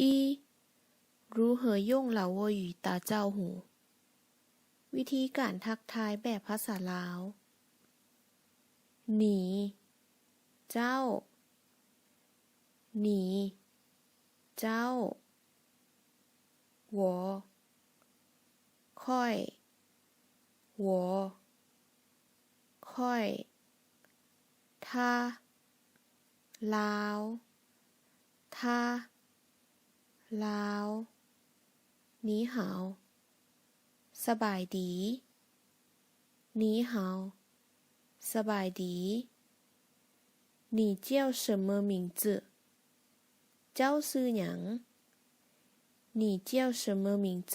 一、如何用老挝语打招呼？ ວິທີການທັກທາຍແບບພາສາລາວ. 你、ເຈົ້າ. 你、ເຈົ້າ. 我、ຂ້อย. 我、ຂ້อย. 他、ລາວ. 他、ລາວ. 你好、ສະບາຍດີ. 你好、ສະບາຍດີ. 你叫什么名字？ ເຈົ້າຊື່ຫຍັງ? 你叫什么名字？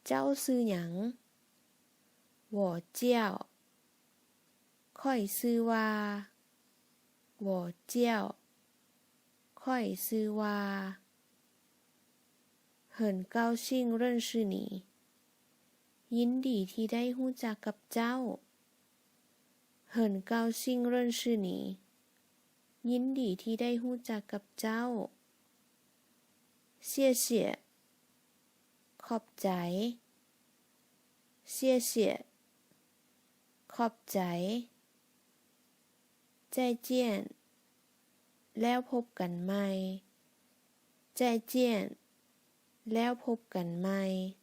ເຈົ້າຊື່ຫຍັງ? 我叫、 ຂ້ອຍຊື່ວ່າ. 我叫、 ຂ້ອຍຊື່ວ່າ. 很高兴认识你。 ຍິນດີທີ່ໄດ້ຮູ້ຈັກກັບເຈົ້າ. 很高兴认识你。 ຍິນດີທີ່ໄດ້ຮູ້ຈັກກັບເຈົ້າ. 谢谢、 ຂອບໃຈ. 谢谢、 ຂອບໃຈ. 再见、 ແລ້ວພົບກັນໃໝ່. 再见、 ແລ້ວພົບກັນໃໝ່.